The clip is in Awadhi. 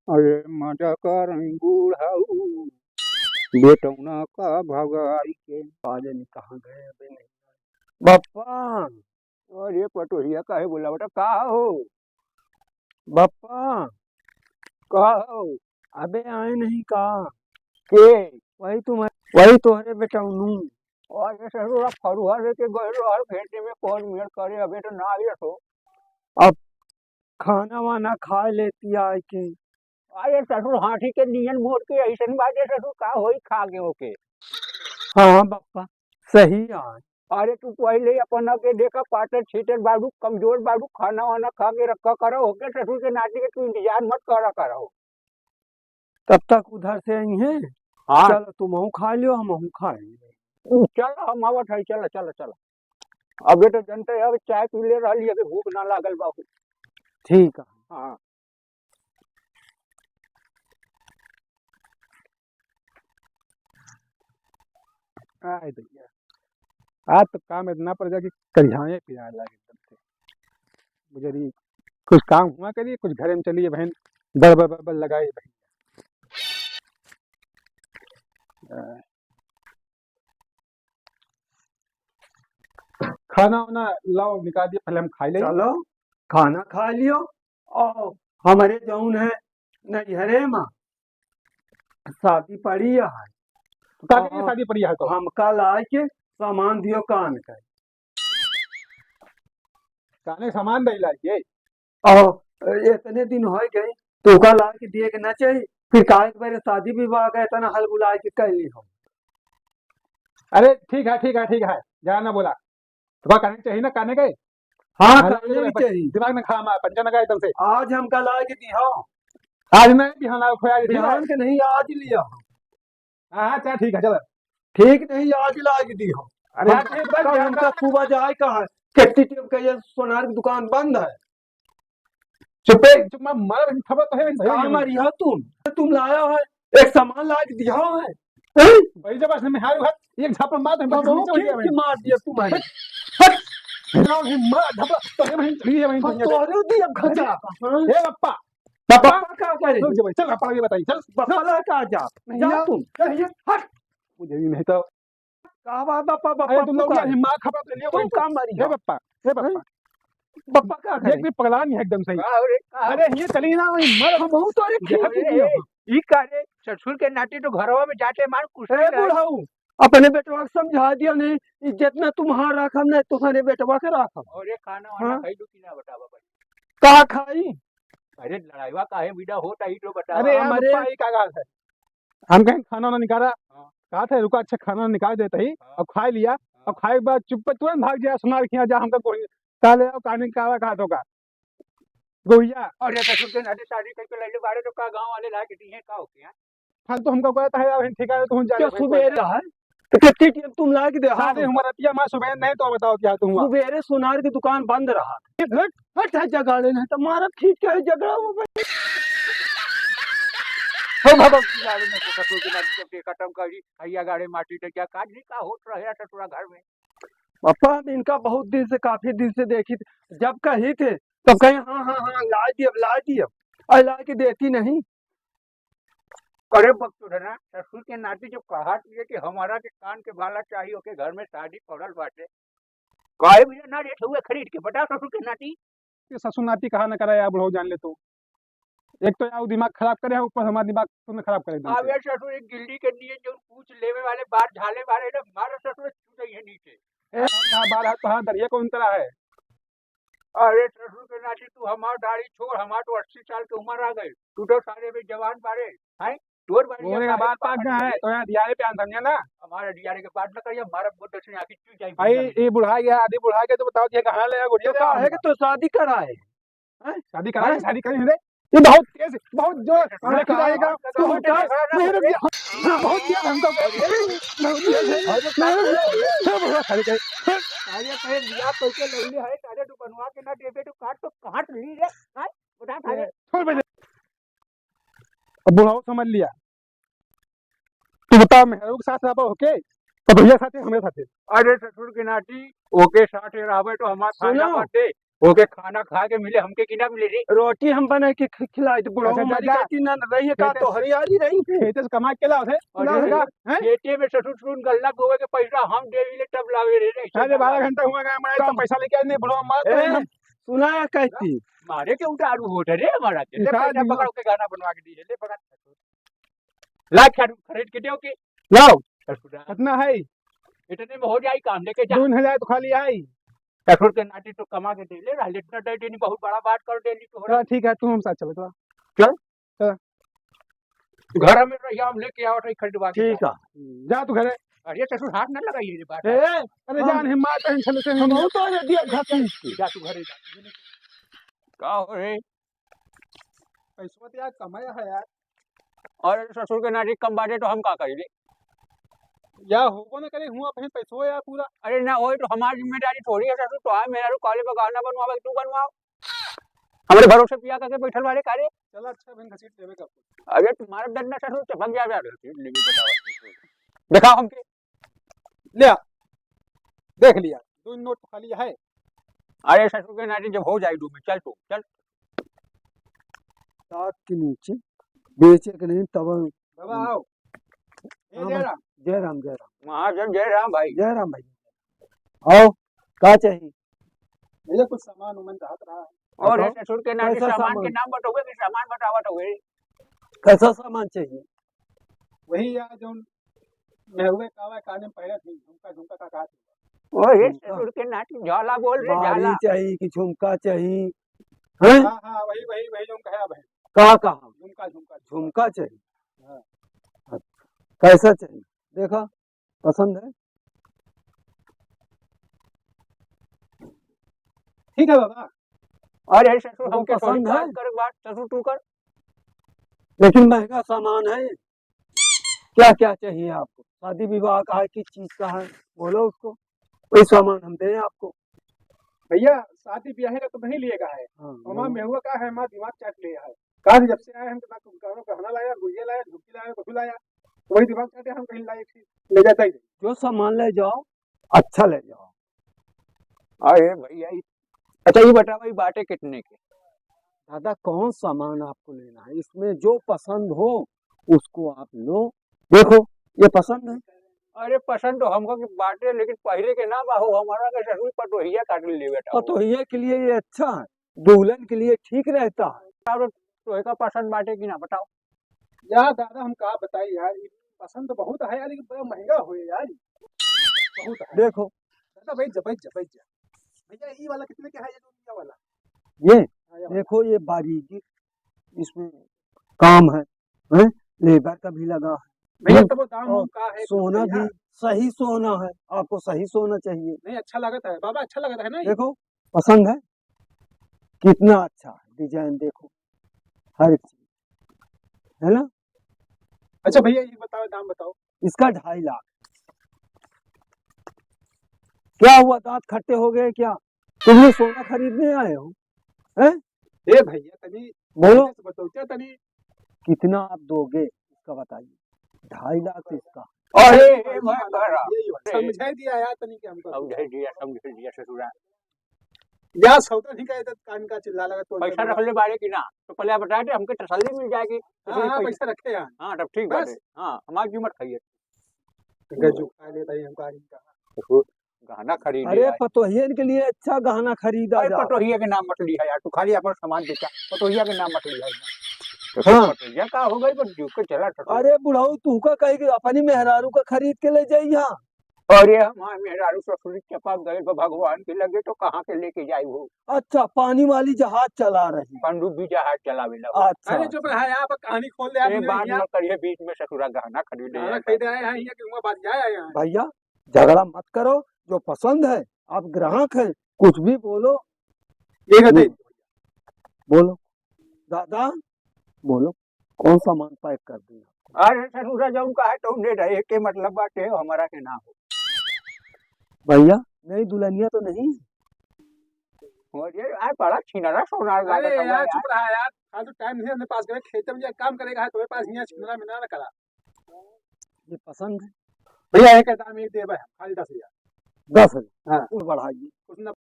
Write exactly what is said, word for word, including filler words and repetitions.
अरे मजा कर बुढ़ऊ, बेटौना का भगाई के। का जानी कहाँ गए, अबे नहीं। बप्पा। अरे पटोहिया, काहे बोलावटा, का हो? बप्पा। का हो? अबे आए नहीं का? के? वही तुम्हारे, वही तुम्हारे बेटौनू। अरे ससुरा, फरुहा लेके गए रहल, भेंटे में कौन मेर करे, अबे तो ना आइस हो। अब खाना वाना खाइ लेती आइके। अरे ससुर, हाथी के नियन मोट के अइसन बाटे ससुर, का होई खा के ओके? हाँ बप्पा, सही आय। अरे तू पहिले अपना के देखा, पातर छीतर बाड़ू, कमजोर बाड़ू, खाना वाना खा के रखा करो ओके, ससुर के नाती के तू इंतजार मत करा करो। तब तक उधर से अइहें। हाँ। चलो तुमहू खाइ लियो, हमहू खाइ लियो। चल हम आवत है, चल, चल, चल। अबे तो जनते है, अब चाय पी ले रहली, अबे भूख ना लागल बा। ठीक है। हाँ। आय भैया, आज तो काम इतना पड़ गया कि करिहाए पिराए लागे एकदम से। बुझरी, कुछ काम हुआ करिए, कुछ घरे में चलिए बहन, बड़ बड़ बड़ बड़ लगाए बहन। खाना वाना लाओ, निकाल दिए, पहले हम खाइ ले। चलो, खाना खाइ लियो। और हमरे जौन है नैहरे मा शादी पड़ी है। काके की और शादी पड़ी है तो? हमका लाइके सामान दियो कान का। काने सामान दे लाइके? और इतने दिन होइ गए, तोका लाइके दिए के ना चाहिए? फिर काहे के बारे शादी विवाह का इतना हलबुलाइके कैली हो? अरे ठीक है, ठीक है, ठीक है, ज्यादा ना बोला। तोका काने के चाहिए ना, काने के? हाँ, हाँ, काने के चाहिए। दिमाग ना खा, मार, पंचा ना खा एकदम से। आज हमका लाइके दिहो। आज नहीं, बिहान लाओ, खोया, ठीक है? बिहान के नहीं, आज लिया। हाँ, हाँ, चल, ठीक है, चल। ठीक नहीं, आज लाइके दिहो। अरे, हम, ठीक बा, कल जा, हमका जा। सुबह जाए कहा, केट्टी टेम का ये सोनार की दुकान बंद है। चुप्पे, चुप, मैं मार, खबर तो है, है, का है। मारी हो तुम? तुम लाया है, एक सामान लाइके दिया है। हैं? भाई, जब असली में हारू है, एक झापड़ मार, तो बाबू, नीचे हो गया, खींच के भाई। मार दिया तुम्हारे। हट। हट। मार, झापड़, तो है, भाई, ठीक है, भाई, हम तो है। तोहरे दिया खचा। ए, बप्पा, बप्पा, बप्पा का करे? रुक जा भाई, चल, बप्पा ये बताइए, चल। बप्पा ला का जा? नहीं जा यार, तुम। नहीं यार, हट। मुझे भी नहीं तो। का बात बप्पा, बप्पा अरे तुम लोग पुकार? यार, मार खपा तो लियो तुम भाई। का मारी ए हो? बप्पा, ए बप्पा। हैं? बप्पा का करे? एक भी पगला नहीं है एकदम सही। का हो रे, का हो? अरे ये चली ना, वही मर हम बहुत तो अरे देखा खींच तू दियो। ई का रे, ससुर के नाती तो घरवा में जाते मार कुछ ए नहीं रहे। बुढ़ऊ, अपने बेटवा के समझा दिया नहीं, इज्जत ना तुम्हार राखब, ना तुम्हारे बेटवा के राखब। अरे खाना वाना हाँ? खाई लो कि ना बतावा भाई? का खाई? अरे लड़ाईवा काहे विदा होता ही तो बतावा। अरे यार, हमारे बप्पा, ई का बात है? हम कहें खाना वाना निकाला, हाँ। कहा था रुका, अच्छा खाना निकाल देता ही, हाँ। अब खाइ लिया, हाँ। अब खाए के बाद चुप्पे तुरंत भाग जाए, सुनार खिया जा, हमका कोई काले आओ, काने का आवा, कहा तो का। गोहिया। अरे ससुर के नाते शादी करके लइले बाड़े तो का गाँव वाले लाइके दिए का हो गया? फालतू हमका कहता है, यार, ठीक है, तू जा क्या ले, सुबेरे है? तो कितनी टेम तुम लाइके दे, हाँ। अरे, हमारा पिया माँ सुबेरे नहीं तो बताओ क्या तुम हुआ? सुबेरे सुनार की दुकान बंद रहा। हट, हट, हट, जगाड़े नहीं तो मारब खींच के, झगड़ा हो गई। हो बाबा, की गाड़ी में तो ससुर के नाती जब देखा तब कही, "भैया गाड़ी माटी दे क्या?" काज नहीं का होत रहे ससुरा घर में। पापा, हम इनका बहुत दिन से, काफी दिन से देखी थी। जब कही थे, तब कहे, "हाँ, हाँ, हाँ, ला दियब, ला दियब।" और लाइके देती नहीं। अरे बकचोदना, ससुर के नाती जो कहा तुझे कि हमारा के कान के बाला चाहिए, ओके घर में शादी पड़ल बाटे। काहे भैया ना लेत हुए खरीद के, बताओ ससुर के नाती। ये ससुर नाती कहा न करा यार, बुढ़ऊ जान ले तू। एक तो यार वो दिमाग खराब करे है, ऊपर हमारा दिमाग तुमने खराब कर एकदम से। अब ये ससुर एक गिल्ली के लिए जो पूछ लेवे वाले बार झाले वाले ना, मारे ससुर छू जाइए नीचे। ए, हाँ, बार है तो हाँ, दरिया कौन तरह है? अरे ससुर के नाती, तू हमार दाढ़ी छोड़, हमार तो अस्सी साल के उम्र आ गई, तू तो सारे में जवान बारे, हैं? तोर बारे तोरे का बात पाक गया है, तो यहाँ दियारे पे आन समझे ना? हमारे दियारे के बात ना करिए, हमारा बहुत दक्षिण आखिर चुप जाए भाई। ये बुढ़ा गया, आधी बुढ़ा गया, तो बताओ ये कहाँ ले गोटिया तो का है कि तो शादी कराए? हैं? शादी कराए, हैं? शादी करें रे। ये बहुत तेज, बहुत जोर, अरे लेकिन आएगा। बहुत तेज, नहीं रुक जा। बहुत तेज हमको। बहुत तेज है। नहीं रुक जा। हे बुढ़ा, शादी करे। अरे कहे बियाह करके लौले है, तारे तू बनवा के ना देबे तो काट तो काट ली रे। हैं? उठा खा ले। छोड़ बे। अब बुढ़ाऊ समझ लिया। तू बता, मेहरू के साथ रहबा ओके, तो भैया साथे, हमरे साथे। अरे ससुर के नाती, ओके साथे रहबे तो हमार फायदा सुनो। बाटे। ओके खाना खाए के मिले, हमके कि ना मिले रे? रोटी हम बना के खि-, खिलाई तो बुढ़ऊ अच्छा, मरी जा, गई कि ना रही है, का खेते तो हरियाली रही है। खेते से कमा के लाओ थे, अरे, लाओ थे का? हैं? खेते में ससुर सुन गल्ला बोए के पैसा हम दे ले तब लावे रे, ऐसे अरे, ना बारह लावे। घंटा हुआ गया, मैं तो कम। पैसा लेके आए नहीं, बुढ़ऊ मार तो ए, हम। सुना कहती। मारे के उतारू होत है रे हमारा के। ले उतार पैसा दियो। पकड़ के गाना बनवा के दीजिए, ले पकड़। ला, खरीद, खरीद के दियो के। लाओ। ससुरा। कितना है? इतने में हो जाई काम, लेके जा। दो हजार तो खाली आई। ससुर के नाती तो कमा के दे ले रहले, इतना दे देनी, बहुत बड़ा बात कर देनी तोहरा। चला, ठीक है, तू हम साथ चलो, चला। चल। चला। घर में रहिया, हम लेके आवत है खरीदवा के ठीक जा। है। जा तू घरे। अरे ससुर, हाथ ना लगाइए रे बात। ए, अरे हाँ। जान है, मार टेंशन से हम हम तो ये दिया घसीट के। जा तू घरे जा। का हो रे? पैसवा तो यार कमाया है यार। अरे ससुर के नाती कम बाटे तो हम का करी रे? या होबो न करे, हुआ अपने पैसवा यार पूरा। अरे ना होई तो हमार जिम्मेदारी थोड़ी है ससुर, तो आए मेहरारू काले पे गाना बनवावे, तू बनवाओ। हमरे भरोसे पिया करके बैठल बारे का रे? चला अच्छा बहन घसीट लेवे का। अरे तुम्हारा डंडा ससुर चपक जा रहा है, घसीट लेवे बताओ। दिखाओ हमके। ले आ, देख लिया, दो नोट खाली है। अरे ससुर के नाती जब हो जाए दो में, चल तू, चल। ताक के नीचे बेचे के नहीं तब। बाबा आओ। ए हाँ जय भाई। राम। जय राम, जय राम। महाजन जय राम भाई। जय राम भाई। आओ, का चाहिए? भैया कुछ सामान उमान चाहत रहा है। और ये बताओ। ससुर के नाती कैसा सामान के सामान? नाम बताओगे कि सामान बतावत होगे? कैसा सामान चाहिए? वही यार जो मेहुए कावा काने में पहनत ही, झुमका, झुमका का कहत ही। ओ, ये झुमका। ससुर के नाती झाला बोल रे, बाली झाला। चाहिए कि झुमका चाहिए? हैं? हाँ, हाँ, वही, वही, वही झुमका है भाई। कहाँ, कहाँ? झुमका, झुमका। झुमका चाहिए? हाँ। अच्छा। कैसा चाहिए? देखा, पसंद है? ठीक है बाबा। अरे ससुर, तुमको हमके थोड़ी पसंद बात है? करे, बात ससुर तू कर। लेकिन महंगा सामान है। क्या क्या चाहिए आपको? शादी विवाह का है, किस चीज का है, बोलो उसको, वही सामान हम दें आपको। भैया, शादी ब्याह का तो नहीं लिएगा है। हाँ, हमारा बोलो। मेहुआ का है, हमारा दिमाग चाट लिया है। कहाँ से जब से आए हम तो ना कौनो गहना लाया, गुड़िया लाया, झुमकी लाया, कुछ लाया, तो वही दिमाग चाटे हम कहीं लाए, ले जाता ही नहीं। जो सामान ले जाओ, अच्छा ले जाओ। अरे भैया, ई, अच्छा, ये बताओ, ये बाटे कितने के? दादा, कौन सामान आपको लेना है? इसमें जो पसंद हो, उसको आप लो। देखो, ये पसंद है? अरे, पसंद तो हमको की बाटे, लेकिन पहिरे के ना बा हो, हमारा के ससुर पतोहिया काट ले बेटा हो। पतोहिया के लिए ये अच्छा है, दुल्हन के लिए ठीक रहता है। और तोहे का पसंद बाटे कि ना, बताओ। यार दादा, हम का बताई यार, ई पसंद तो बहुत है यार, लेकिन बड़ा महंगा होए यार, बहुत है। देखो। दादा, बैठ जा, बैठ जा, बैठ जा। भैया, ई वाला कितने के है, ये जो लिया वाला? ये? हाँ, ये वाला। देखो, ये बारीकी, इसमें काम है, हैं? लेबर का भी लगा है। भैया, हम्म। तब वो दाम और वाम का है, कुछ सोना भैया? भी सही सोना है, आपको सही सोना चाहिए। नहीं, अच्छा लगता है बाबा, अच्छा लगता है ना ये? देखो, पसंद है? कितना अच्छा है, डिजाइन देखो, हर एक चीज, है ना? अच्छा भैया, ये बताओ, दाम बताओ। इसका ढाई लाख। क्या हुआ, दांत खट्टे हो गए क्या? तुम लोग सोना खरीदने आए हो, हैं? ए भैया, तनी बोलो। धीरे से बताओ, क्या तनी? कितना आप दोगे, इसका बताइए। ढाई लाख तो इसका। अरे, ए, मैं कह रहा। यही बात। समझाई दिया यार, तनी के हमको। समझाई दिया, समझाई दिया ससुरा। यार, सौदा नहीं कहे तो कान का चिल्ला लगा तो पैसा रख ले बारे की ना, तो पहले आप बता दे, हमके तसल्ली मिल जाएगी। हाँ, हाँ, पैसा रखे यार। हाँ, तब ठीक बस। बात है। हाँ, हमारी कीमत खाइए। गजू खा लेता है हमको आदमी का। तो गहना खरीद अरे, लिया है। पतोहियन के लिए अच्छा गहना खरीदा अरे, जा। पतोहिया के नाम मत लिया यार, तू खाली अपन सामान बेचा, पतोहिया के नाम मत लिया यार। तो हाँ। पतोहिया का हो गई, बस जो के चला सको। अरे बुढ़ऊ, तू का कही कि अपनी मेहरारू का खरीद के ले जाइया। अरे हमार मेहरारू ससुरी चपक गए बा भगवान के लगे, तो कहाँ के लेके जाई हो? अच्छा, पानी वाली जहाज चला रही। पनडुब्बी जहाज चलावे ला हो। अच्छा। अरे चुप रहा यार, आप कहानी खोल दे यार, ए, दुनिया बात हिया। मत करिए बीच में, ससुरा गहना खरीदे गहना आए खरीदे हैं। आए हैं, हिया कि हुआ बात जाए आए हैं। भैया, झगड़ा मत करो, जो पसंद है, आप ग्राहक हैं, कुछ भी बोलो। ये कहते बोलो। बोलो। दादा, बोलो, कौन सामान पैक कर दूं? अरे ससुरा, जौन का है तौन दे दे, एके मतलब बाटे, हमारा के ना हो। भैया, नई दुल्हनिया तो नहीं? अरे यार, बड़ा छिनरा सोनार अरे लागत यार, बा यार। चुप रहा यार, फालतू टाइम नहीं अपने पास करे, खेते में जाके काम करेगा है, तुम्हारे पास हिया छिनरा मिनरा ना करा। ये पसंद है? भैया, एक दाम एक देबे हम, खाली दस हजार। दस हजार? हाँ। और बढ़ाइए। कुछ ना